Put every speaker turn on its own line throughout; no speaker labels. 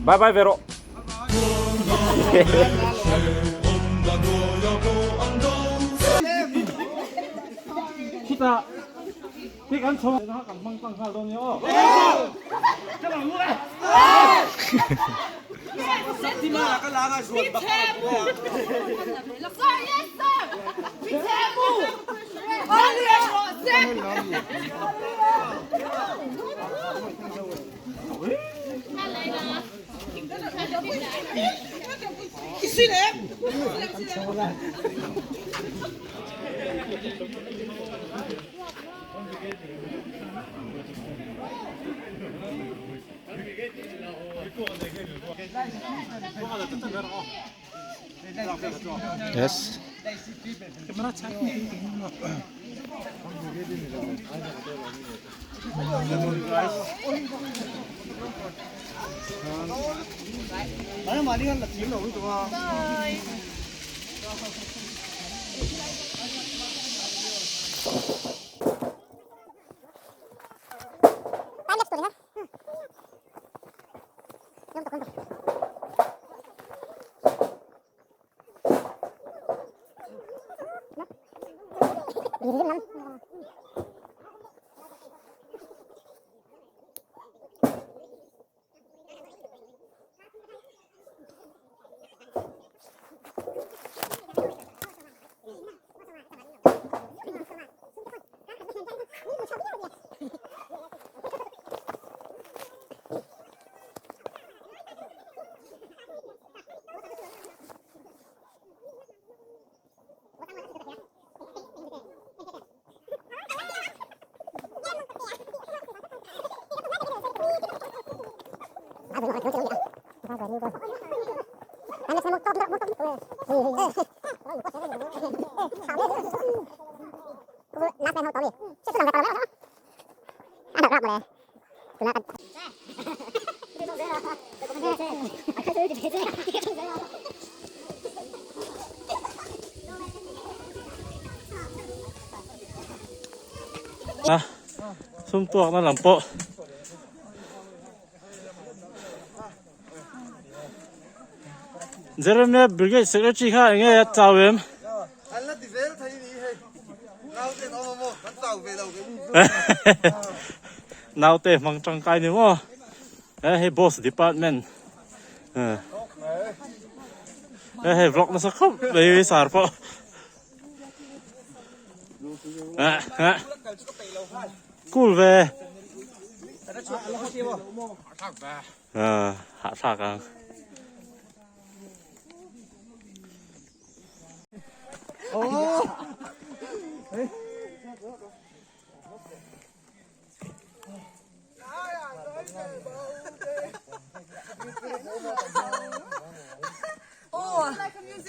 Bye bye ve rawh. Chutah ti kan chho kan hmang tlang nghal dawn nia aw. Yes. Sum tuak na lam pawh Jeremiah Brigade Secretary kha enge a chau em?
An la ti zel thei ni hei. Naute an awm a maw? Kan chau ve lo ke ni chu.
Naute hmang tangkai ni maw? He hei boss department. He hei vlog nasa khawp mai sar pawh. Cool ve. Hahthlak ang.
Aw,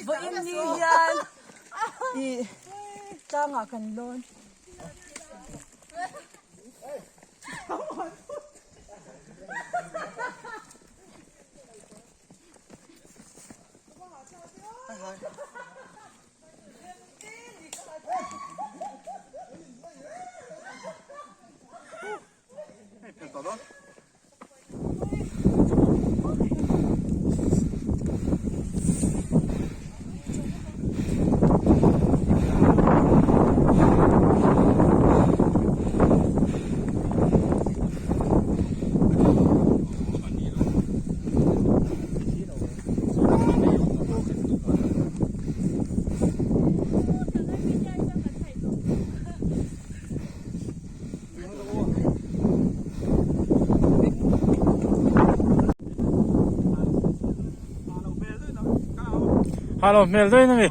vawiin ni hian ih tlangah kan lawn.
Halo hmel daih na mi.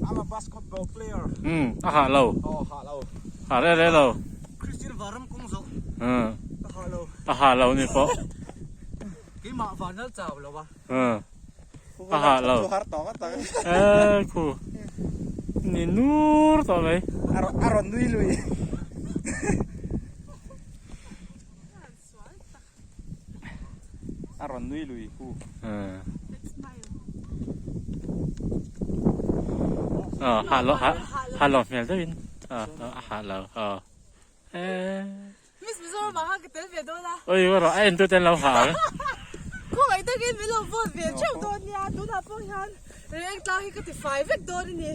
I'm a basketball player.
A ha lo.
Oh, ha lo.
Ha re re lo.
Christian Varam kong zo. A ha lo.
A ha lo ni pawh.
Keimah vanal chau lo a.
A ha lo. E khu. Ni nur tawh mai.
A rawn nui lui. A rawn nui lui khu.
Ha lo ha lo hmel deuhin a ha lo.
Miss Mizo. Mizoramah khan ka tel ve dawn a.
Oi rawh a entu ten lo ha ang.
Khawngaih takin min lo vote ve theuh dawn nia tunah pawh hian reng tlang hi ka ti fai vek dawn a ni.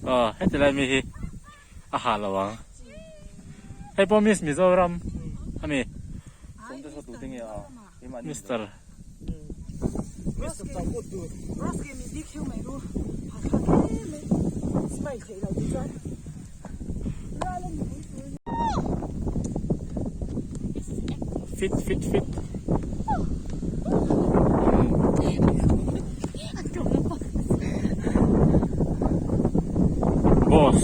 Aw heti lai mi hi a ha lo ang. Hei pawh Miss Mizoram a mi. Mister. Fit fit fit. Boss.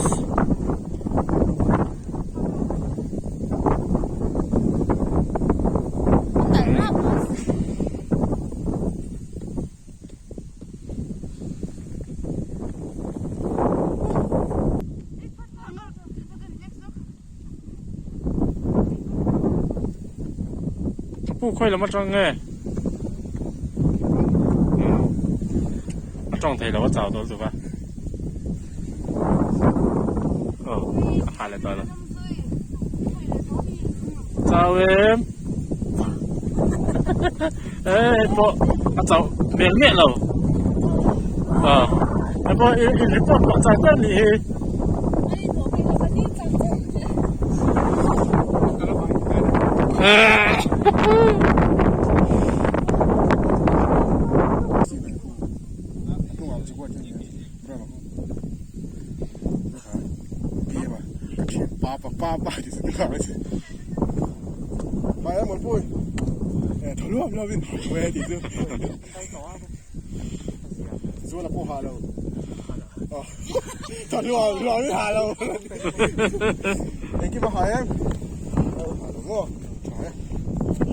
Pu khawi lam atang nge a tawng thei lo a chau dawn chu va aw a hah leh tawh lo chau em e hei pawh a chauh hmel miah lo aw hei pawh in report pawh chau ber nih hi.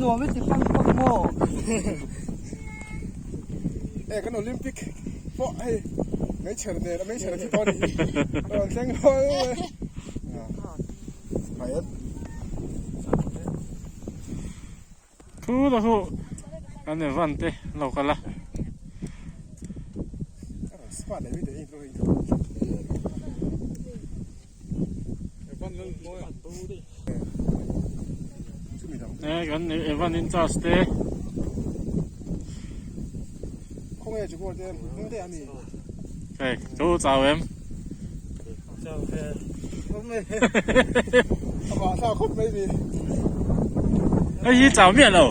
Nuam i ti pang pang maw?
E kan Olympic pawh hei meichher nen a meichher a thi tawh a nih hi a rawn thleng rual mai a em.
Thu la hu an Evan te lo kal a. E kan Evan in charge te. Hei chu chau em. Hei hi chau miah lo.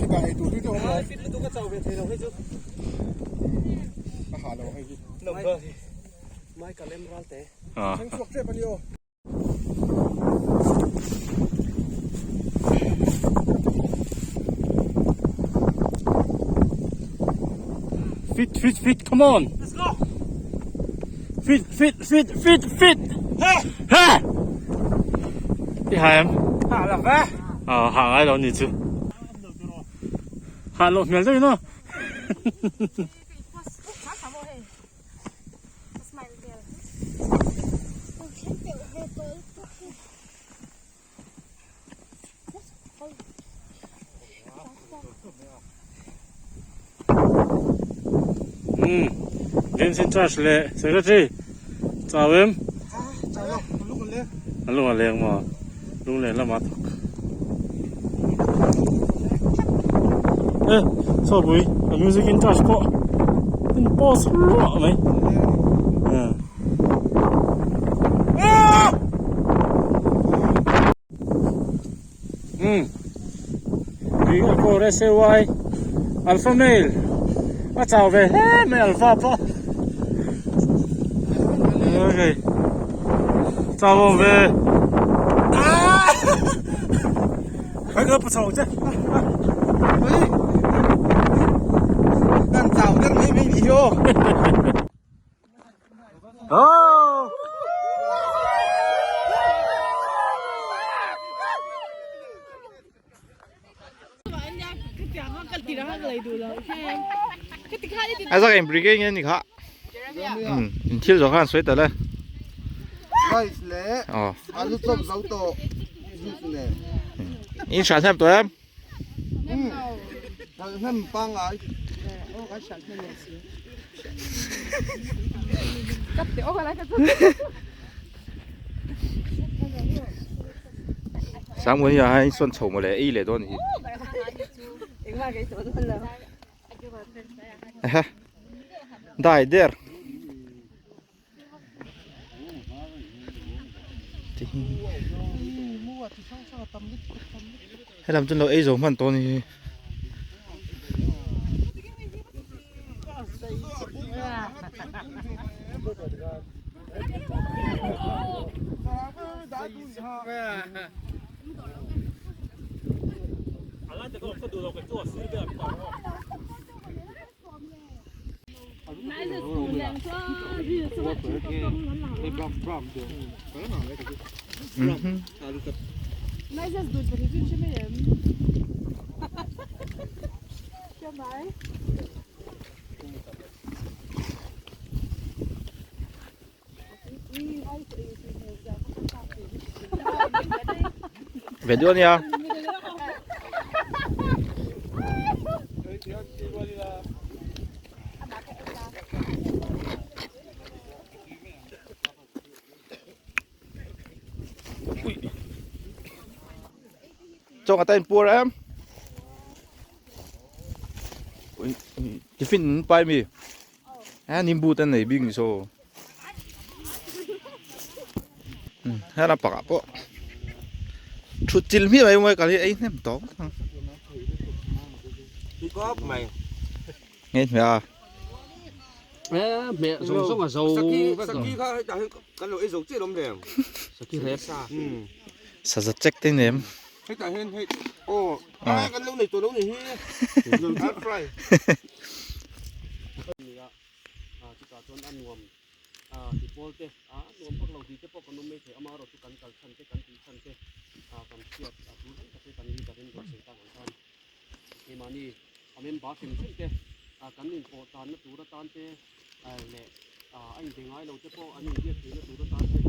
Fit fit fit come on.
Let's go.
Fit fit fit fit fit.
Ha
ha. I ha em?
Ha la va.
Ờ ha ngai lo ni chu. Ha lo hmel deuh in aw. Umm James in charge leh secretary chau em? A lung a leng maw? Lung leh lamah thawk. E saw pui a music in charge pawh in pause hluah mai. Umm tui a kawr e seuai alpha male a chau ve hle mai alpha pawh okay chau awm ve
Kan chau ber mai mai nih hi aw.
Oh!
A zak in brigade nge ni kha in thil zawh khan sawi ta le
Rice leh alu chawp zo tawh juice nen.
In hran hnem tawh em?
Hran hnem pangngai.
Sangmuani ah hian sawn chho mawle ei leh dawn hi. Ehe dai der. Helam chuan lo ei zo hman tawh a ni hi. Ve duh ania. Chaw ata in puar em. Tiffin pai mi. A nimbu te nei bik ni saw. Hela pakah pawh thut chil hmiah mai mai kal hi ei hnem tawk ang. Nge hmeh a.
Hmeh zawng zawng a zo vek lo.
Saza check te nem.
A chutah chuan a nuam a ti pawl te a nuam vak lo tih te pawh kan awm mai thei amaherawhchu kan kal chhan te kan tih chhan te a kan hriat a tul reng tak te kan leader in rawn sawi tak ang khan keimahni a member hrim hrim te a kan inpawh tanna tur atan te leh a inbe ngai lo te pawh an inbiak theihna tur atan te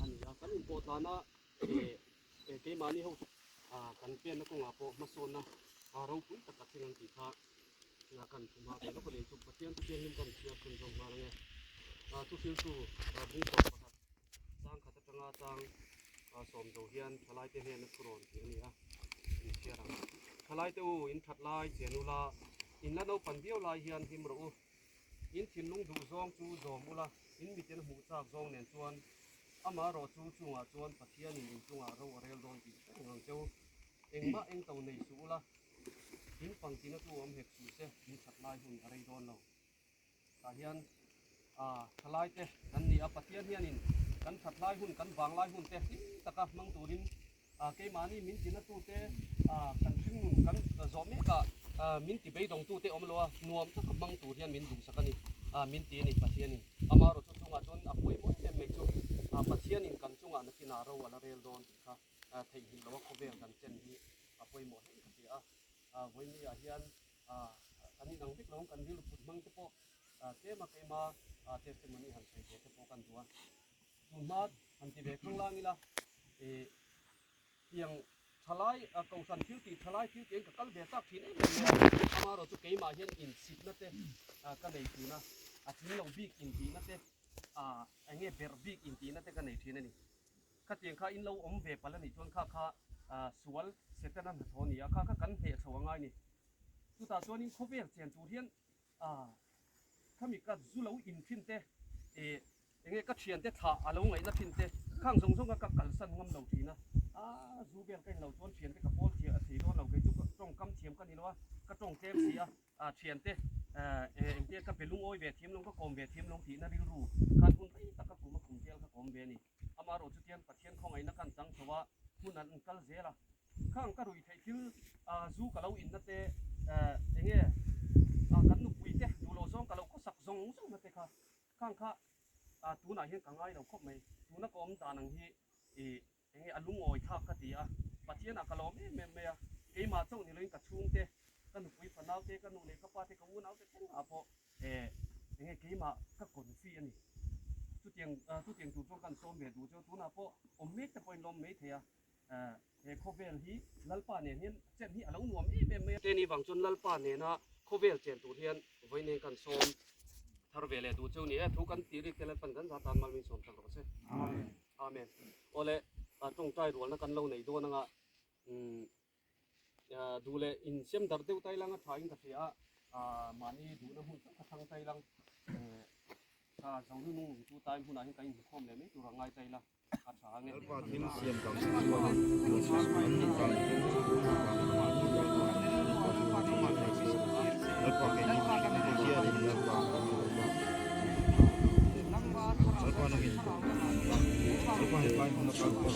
a ni a kan inpawh tlana eh keimahni ho a kan pianna kawngah pawh hmasawnna a ropui tak a thleng ang tih kha a kan thu hma ve lawk a ni chu Pathian chu thianghlim kan chhiar chhun zawm nghal ange a thuhriltu bungtawp pakhat chang khat atanga chang sawm zo hian thalai te hnena thu rawn tih a ni a in chhiar ang thalai te u in that lai chen ula in la naupan viau lai hian hlim rawh u in thinlung duh zawng chu zawm ula in miten hmuh chak zawng nen chuan amaherawh chu chungah chuan Pathianin in chungah ro a rel dawn tih hreng ang cheu engmah engto nei suh ula In pangtina chu awm hek suh se, in that lai hun a rei dawn lo. Tah hian thalai te kan ni a, Pathian hianin kan that lai hun, kan vang lai hun te hlim taka hmang turin keimahni min tina tute kan hringnun kan zawh mekah min ti beidawngtute awm lo a, nuam taka hmang tur hian min duhsak a ni, min ti a ni Pathianin. Amaherawhchu chungah chuan a pawimawh em em mai chu Pathianin kan chungah nakinah ro a la rel dawn tih kha theihnghilh loa khawvel kan chen hi a pawimawh hle ka hria a, vawiini ah hian kan inang vek lo ang kan rilru put hmang te pawh tlem a keima testimony han sawi ve te pawh kan duh a, tun hma han ti ve khang lang ila ih tiang thalai kohhran thil tih thalai thil tih ka kal ve chak thin em em mai a, amaherawh chu keimah hian insitna te ka nei thin a, a tling lo bik intihna te eng nge berh bik intihna te ka nei thin a ni. Khatiang kha in lo awm ve palh a nih chuan kha kha sual Setana hnathawh a ni a, kha kha kan hneh chho a ngai ni. Chutah chuanin khawvel chen tur hian khami ka zu lo in thin te, enge ka thiante thlah a lo ngaihna thin te, khang zawng zawng kha ka kalsan ngam lo thin a. A zu vel ka in lo chuan thiante ka pawl thiam a thei dawn lo, kei chu tawngkam thiam ka ni lo a, ka tawng tlem si a. Thiante engtia ka be lungawi ve thiam lo, ka kawm ve thiam lo tihna rilru khan hun rei tak ka kum a kum vel kha kawm ve a ni. Amaherawh chutiang Pathian khawngaihna khan chang chho a, hmun an kal zel a. Khang ka ruih theih thil zu ka lo inna te, enge kan nupui te duh loh zawng ka lo khawsak zawng zawngna te kha khang kha tunah hian ka ngai lo khawp mai. Tuna ka awm dan ang hi Enge a lungawi thlak ka ti a, Pathianah ka lawm em em mai a, keimah chauh ni loin ka chhungte, ka nupui fanaute, ka nu leh ka pate, ka unaute thlengah pawh enge keimah ka confi a ni. Chutiang chutiang tur chuan kan sawm ve duh chu tunah pawh awm mek te pawhin lawm mai thei a, he khawvel hi Lalpa nen hian chen hi a lo nuam em em mai a. Teni vang chuan Lalpa nena khawvel chen tur hian vawiin kan sawm thar ve leh duh cheu ni e, thu kan tih rik te Lalpan kan za tan mal min sawm sak rawh se. Amen. Awle, tawngtai rualna kan lo nei dawn anga. Umm duh leh insiam darh deuh tai lang a tha in ka hria a, mahni duhna hmun tak ka thlang tai lang tha zo nu nung tu tai hmunah hian kan inhmukhawm leh mai tur a ngai tai la a tha ang e.
Lalpa thil siam dang te chuan an nih dan Lalpa keini mihringte hianin Lalpa kan ni lo va, Lalpa nangin Lalpa hetlai hmuna kal pawh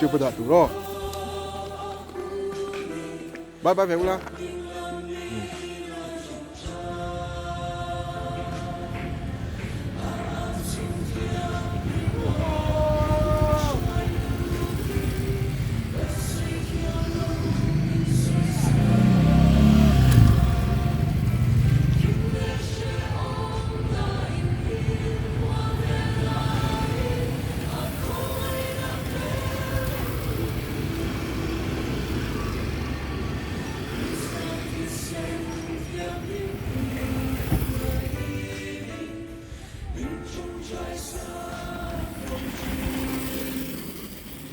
YouTube dah tur aw. Bye bye ve ula.